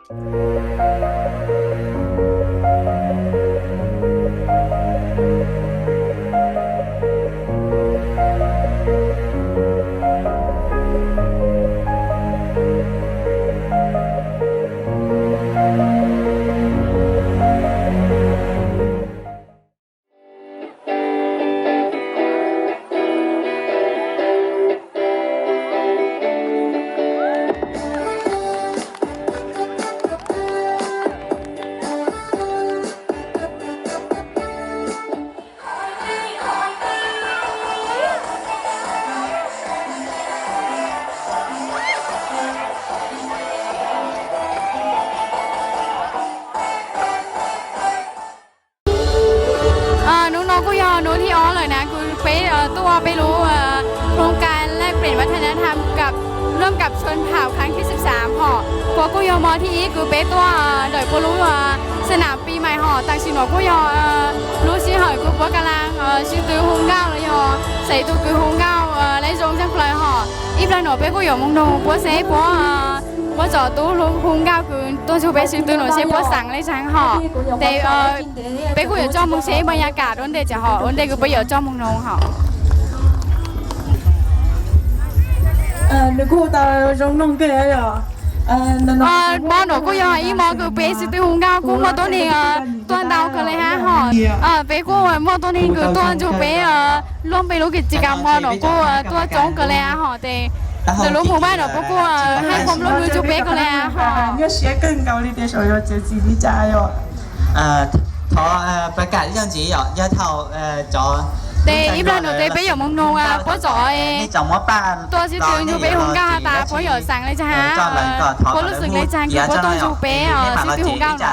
Hnub no kuj yog hnub thib ob lawm na, kuv peb tuaj peb lub โครงการแลกเปลี่ยนวัฒนธรรมกับ ร่วมกับชนเผ่าครั้งที่สิบสาม hom. Kuv kuj yog hmo thib ib kuv peb tuaj ntawm puab lub สนามปีใหม่ hom. Tam sim no kuj yog lub sij hawm kuv puab ka laag sib tw hu nkauj los yog xaiv tug kws hu nkauj leb zoo tshaj plaws hom. Ib plag no peb kuj yuav moog noog puab seb puab, puab cov tub hu nkauj kws tuaj nrug peb sib tw no seb puab xaav le caag hom. Tes peb kuj yuav coj moog seb บรรยากาศ ua ntej tseem hom, ua ntej kws peb yuav coj moog noog hom. Hmo no kuj yog ib hmo kws peb sib tw hu nkauj kuj muaj tuab neeg tuaj ntau kawg le hab hom. Peb kuj muaj tuab neeg kws tuaj nrug peb luaj peb lub กิจกรรม hmo no kuj tuaj coob kawg le hab hom. Tes ntawm lub หมู่บ้าน no puab kuj haj kho lub nub nrug peb kawg le hab hom. Tes ib plag no tes peb yuav moog noog puab cov tuaj sib tw nrug peb hu nkauj has tas puab yuav xaav le caag hab, puab lub xeem le caag kws puab tuaj nrug peb sib tw hu nkauj no.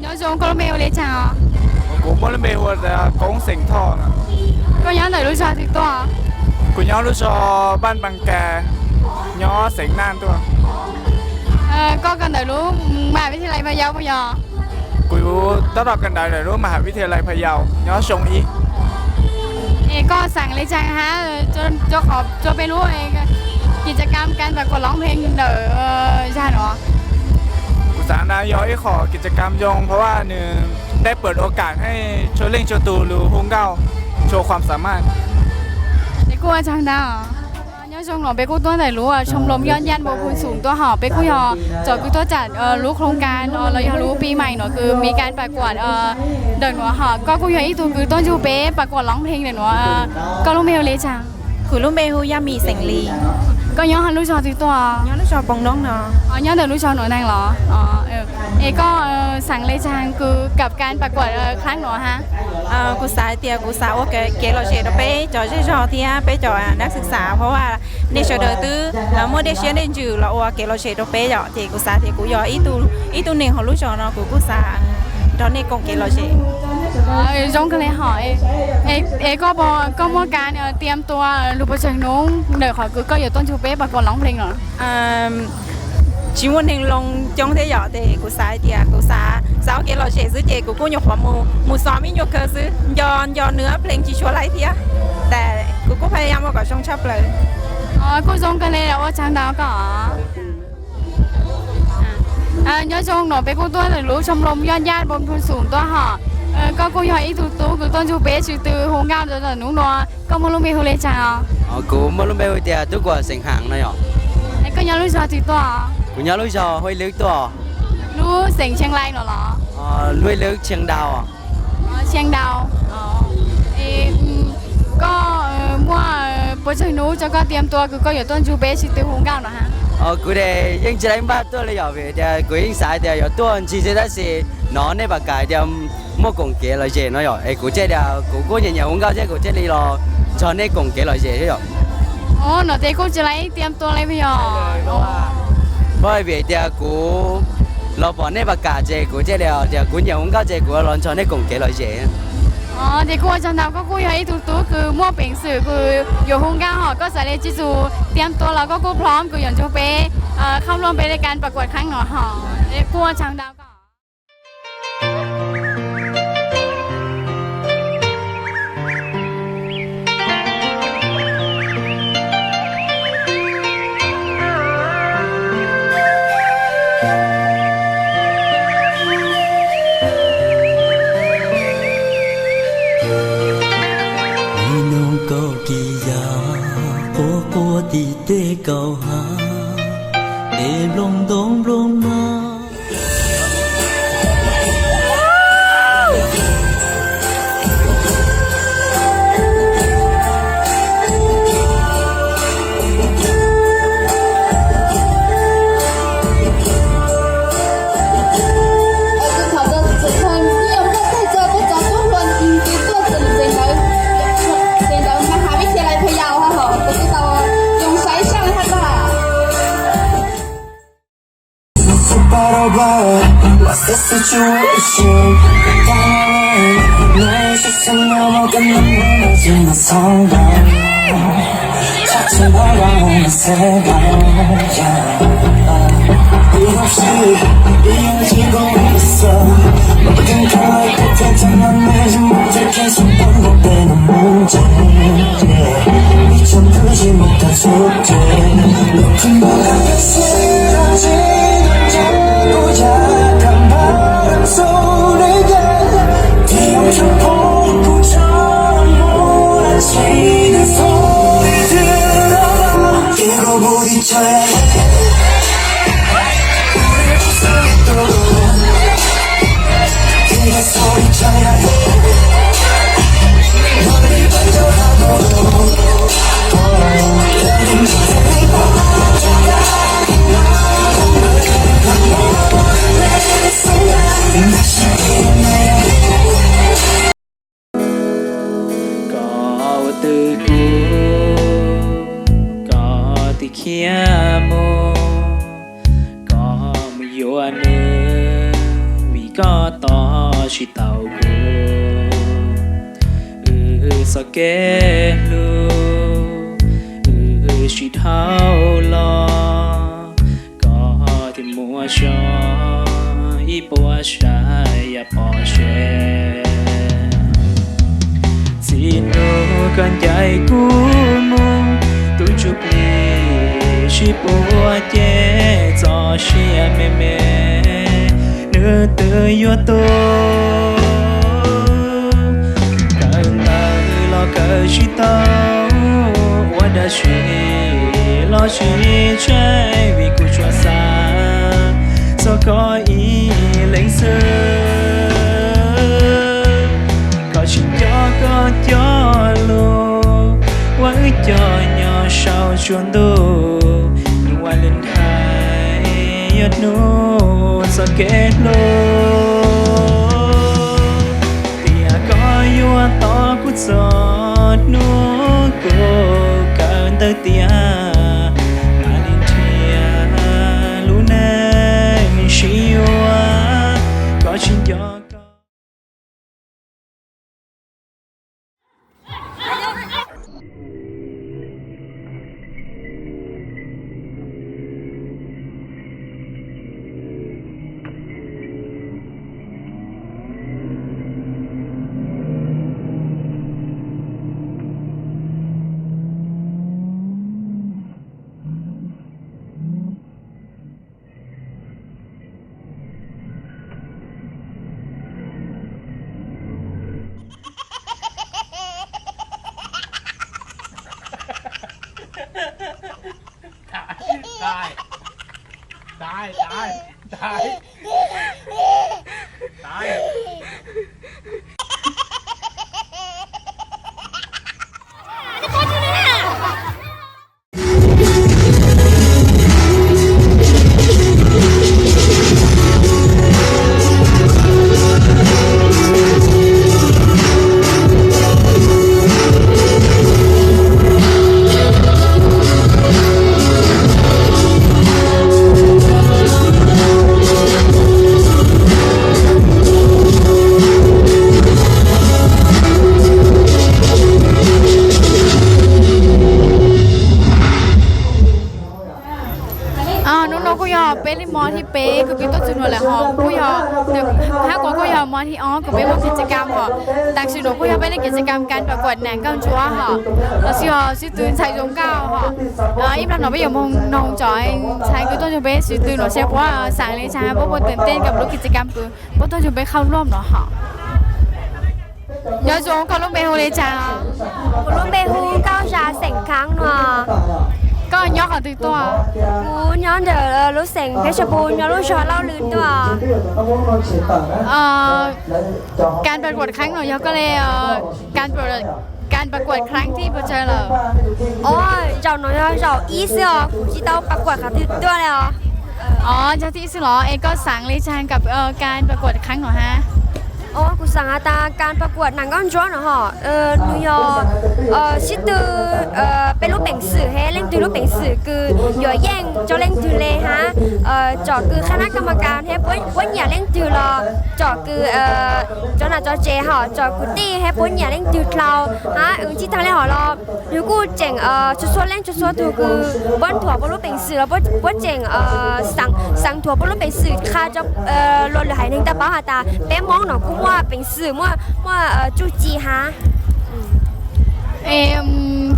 Nyob zoo, koj lub npe hu le caag os? Kuv muaj lub npe hu ua Koob xeem Thoj. Koj nyob ntawm lub zog twg tuaj? Kuv nyob lub zog Npaj Npas Kas, nyob xeem Naj tuaj. Koj kawm ntawm lub มหาวิทยาลัยพะเยา puas yog? Kuv tab tom kawm ntawv ntawm lub มหาวิทยาลัยพะเยา nyob xyoo ib. Es koj xaav le caag hab, rua qhov rua peb lub กิจกรรมการประกวดร้องเพลง ntawm zag no? Kuv xaav na yog ib qhov กิจกรรม zoo, เพราะว่า nws ได้เปิดโอกาสให้ชาวเล่งชาวตู lug hu nkauj, show ความสามารถ. Es kuj ua tsaug ntau. Nyob zoo no peb kuj tuaj ntawm lub ชมรมยอดญาติโบว์พูนสูง tuaj hom, peb kuj yog cov kws tuaj tsam lub โครงการ no los yog lub ปีใหม่ no kws มีการประกวด ntawm no hom. Koj kuj yog ib tug kws tuaj nrug peb ประกวดร้องเพลง ntawm no, koj lub npe hu le caag? Kuv lub npe hu Yaj Mim xeem Lis. Koj nyob lub zog twg tuaj? Nyob lub zog Poos Noob no. Nyob ntawm lub zog Nuam Neeg los? Es koj xaav le caag kws กับการประกวด ครั้ง no hab? Kuv xav hais tias kuv xav ua kev lom zem rau peb cov zej zog thiab peb cov นักศึกษา, เพราะว่า nej sawv daws twb muaj dej siab dej ntsws los ua kev lom zem rau peb yom, ces kuv xav tias kuv yog ib tug neeg hauv lub zog no kuv kuj xav nrog nej koom kev lom zem. Zoo kawg le hom. Es koj, koj muaj kav tiam tua lug puas tseeg hnub ntawm qhov kws koj yuav tuaj nrug peb ประกวดร้องเพลง no? Tsis muaj neeg loo coob thiab yom, ces kuv xav hais tias kuv xav, xav ua kev lom zem xwb ces kuv kuj nyuam qhuav mus, mus xov me nyuam kawg xwb, nco nco nws plees tsis tshua laib thiab, tas kuv kuj พยายาม ua kom zoo tshaj plaws. Kuj zoo kawg le, ua tsaug ntau koj. Nyob zoo no peb kuj tuaj ntawm lub ชมรมยอดญาติโบว์พูนสูง tuaj hom. Koj kuj yog ib tug tub kws tuaj nrug peb sib tw hu nkauj ntawm hnub no, koj muaj lub npe hu le caag os? Kuv muaj lub npe hu tias Tub Kuam xeem Haav no yom. Es koj nyob lub zog twg tuaj? Kuv nyob lub zog Huj Lwb tuaj. Lub xeem Tshee Lai no los? Huj Lwb, Tshee Dau. Tshee Dau. Koj muaj puas tseeg hnub rua koj tiam tua kws koj yuav tuaj nrug peb sib tw hu nkauj no hab? Kuv tes yeej tsis laib npaj tuaj le yom, vim tias kuv yeej xav tias yuav tuaj ntsis xwb, tab sis nov nej pab kam tias muaj koom kev lom zem no yom, es kuv thiaj tias kuv kuj nyiam nyiam hu nkauj thiab kuv thiaj li los nrog nej koom kev lom zem thiab yom. Os, no tes kuj tsis laib tiam tua le puas yog? Vim tias kuv Los pom nej pas kam ces kuv thiaj li tias kuv nyiam hu nkauj ces kuv los nrog nej koom kev lom zem. Ces kuj ua tsaug ntau, koj kuj yog ib tug tub kws muaj peev xwm kws yuav hu nkauj hos koj xav li tsis txus tiam tuaj los koj kuj plhom kws yuav nrug peb khab luaj peb le kas pas kuam kheeb no hos. Kuj ua tsaug ntau koj. Ib nub kaum kis yog quaj quaj tim tej kaum hav, tej nplooj ntoo nplooj no. Kuv thov txog txhua txhua nyuam qhuav thaij txog peb cov tub hluas ntxim tuaj txog ntawm, ntawm Maha Vib Thia Lais Pha Yau hos, kuv twb tau yoo saib sab hab tag. Koj ua twg kuv, koj twb khiav mus, koj mus yuav nws, vim koj tos tsis tau kuv. Wb txoj kev hlub, wb sib dhau los, koj thiaj muab tso ib puas tsav yam pov tseg. Txij hnub koj ncaim kuv mus, tus ntsuj plig sib puag ces txoj sia me me, nws twb yuav tuag. Kawm ntawv los kawm tsis tau, ua dab tsi los tsis tsheej, vim kuv tsuas xav txog koj ib leeg xwb. Koj tsis nco koj cov lus uas wb cog nyob saum tsuas ntuj, hnub Valentine yog hnub txoj kev hlub. Tiam koj yuav tos kuv txog hnub kuv kawm ntawv tiav, mam li nrhiav lub neej sib yuav. Koj tsis nco koj Hnub no kuj yog peb li mos thib peb kuv twb tuaj txug nuav lawm hos kuj yog, hab kuv kuj yog mos thib ob kuv peb muaj kev tsi kam hos. Tam sim nuav kuj yog peb li kev tsi kam kas pas kuam nam nkauj ntsuab hos. Los sis hos sib tw ntxhais zoo nkauj hos. Ib nplog no peb yuav moog noog tso ntxhais kws tuaj nrug peb sib tw no saib puab xaav le caag, puab puasตื่นเต้น กับ lub kev tsi kam kws puab tuaj nrug pebเข้าร่วม no hos. Nyob zoo, koj lub npe hu le caag? Kuv lub npe hu Nkauj Zas xeem Khav no. Koj nyob qhov twg tuaj? Kuv nyob ntawm lub xeem Peb Tsab Pus, nyob lub zog Lauj Lwm tuaj. Kas pas kuam kheeb no yog koj le kas pas kuam kheeb thib pes tsawg lawm? Zaum no yog zaum ib xwb os, kuv tsis tau pas kuam qhov twg tuaj le os. Os, yog thib ib xwb los? Es koj xaav le caag kas pas kuam kheeb no hab? Kuv xaav has tas kas pas kuam nam nkauj ntsuab no hos, nws yog sib tw peb lub peev xwm, hab leej twg lub peev xwm kws yuav yeej rua leej twg le hab, tsom kws qhab nab kas pas kas hab puab nyiam leej twg los tsom kws tso nam tso tsev hos tsom kwv tij hab puab nyiam leej twg dlhau hab tsi taag le hos los yug kuj tseem txhua txhua leej txhua txhua tug kws puab nthuav puab lub peev xwm los puab tseem xaav nthuav puab lub peev xwm qha rua luas lwm haiv neeg tau paub has tas peb Moob no kuj muaj peev xwm, muaj txuj ci hab.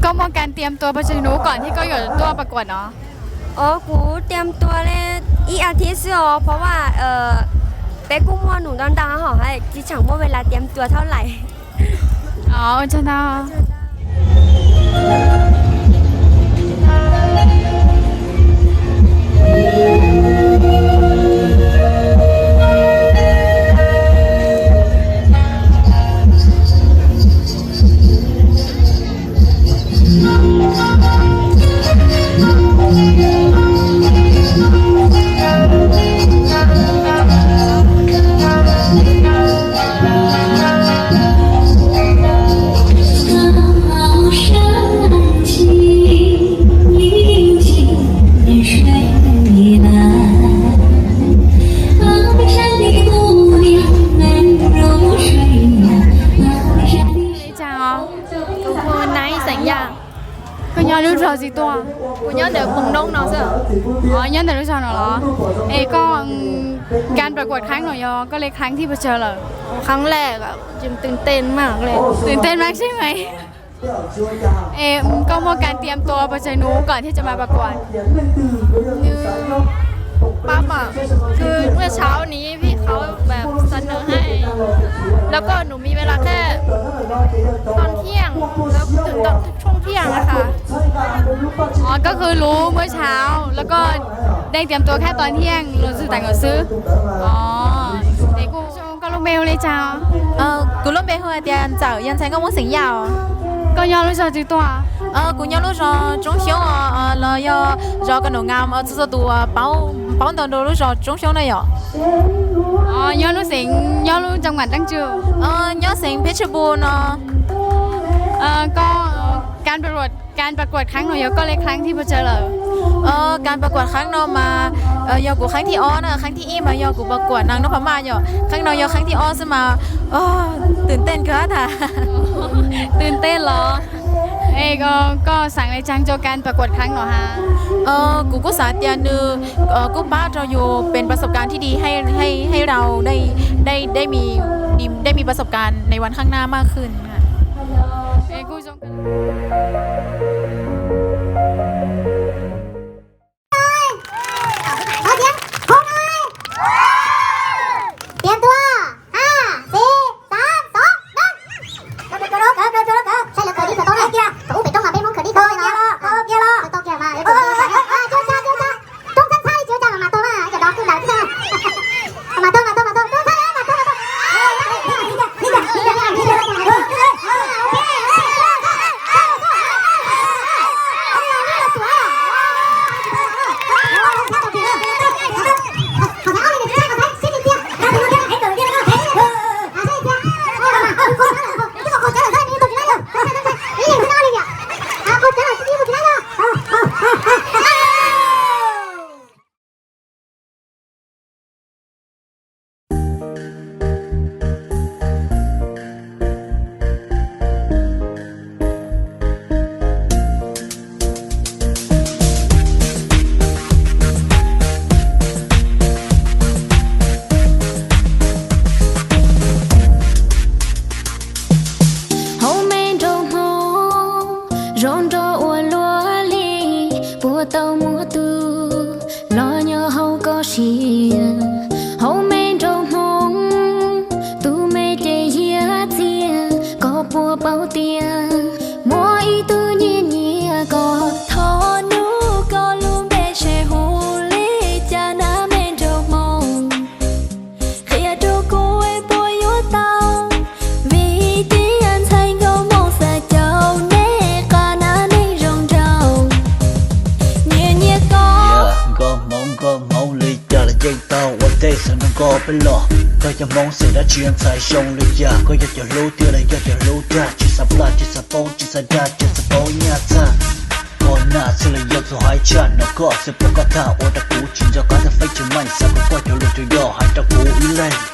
Koj muaj kas tiam tuas pes tsawg nub kom thiab koj yuav tuaj pas kuam no? Os, kuv tiam tuas le ib as thiv xwb os, pab vaj peb kuj muaj num ntau ntau hos tsi tseem muaj ves las tiam tuas thauj lais. Koj nyob lub zog twg tuaj? Kuv nyob ntawm Phoos Noob no xwb. Os, nyob ntawm lub zog no los? Es koj kas pas kuam kheeb no yog koj le kheeb thib pes tsawg lawm? Kheeb le, twm tej maj le, twm tej maj sib me. Es koj muaj kas tiam tuas pes tsawg nub kom thiaj tso mas pas kuam? Nws pab mas,คือเมื่อเช้านี้พี่เขาแบบเสนอให้ แล้วก็หนูมีเวลาแค่ตอนเที่ยง แล้วถึงตอนช่วงเที่ยงนะคะ Os, koj khwv lub muaj tshauv los koj deej tiam tuas khab tog thiaj luag txwg tas nkaus xwb. Os, es kuj zoo, koj lub npe hu le caag? Kuv lub npe hu hais tias Ntxawm, yog ntxhais nkauj Moob xeem Yaj. Koj nyob lub zog twg tuaj? Kuv nyob lub zos Tsoob Xyoob os, los yog zos Ka Num Ngam, txhua txhua tus paub ntau rau lub zos Tsoob Xyoob na yom. Nyob lub xeev, nyob lub tsoom mam teeb tsu? Nyob xeev Pheb Tsaj Npu no. Koj kas pas kuam kheeb no yog koj le kheeb thib pes tsawg lawm? Kas pas kuam kheeb no mas yog kuv kheeb thib ob na, kheeb thib ib mas yog kuv pas kuam neeg Nab Pha Maj yom, kheeb no yog kheeb thib ob xwb mas twm tej kawg tas. Twm tej los? Es koj xaav le caag rua kas pas kuam kheeb no hab? Kuv kuj xaav tias nws kuj pab rau yus peb ประสบการณ์ที่ดี ให้เราได้ได้ได้มีได้มีประสบการณ์ในวันข้างหน้ามากขึ้นค่ะ Tiv tuaj, hab, txiv, xav, tov, dawb. Saib lawv khaws dib khaws tau na. Thaum ub pem roob mas peb Hmoob khaws dib khaws tau kiag los, tau kiag mas, tub txhab txhab li tsis ua cas mas mas tau mas, cov dov kwj lawm. Mas tau mas tau mas tau, tub txhab mas tau mas tau. Tiag, hauv me nraug Hmoob, tus me ces hiav txhia, koj puas paub tias muaj ib tug nyiam nyiam koj? Thov nug koj lub npe se hu li cas na me nraug Hmoob? Qhia rau kuv es puas yuav tau, vim tias ntxhais nkauj Hmoob xav caum nej, qab na neeg zoo nraug nyiam nyiam koj. Nkauj Hmoob, nkauj Hmoob, li cas los yeej tau ua tej xwm nrog koj peb los. Koj yog Hmoob xeem dab tsi, ntxhais zoo li cas? Koj yog cov hlub tiag los yog cov hlub dag? Tsis xav plam, tsis xav poob, tsis xav dag, tsis xav poob nyaj txag. Koj nam xwb los yog txhua haiv tshaj no, koj xwb pom koj tag ua rau kuv tsis nco qab tag feeb tsis meej, xav kom koj cov lus cov yog hais rau kuv ib leeg.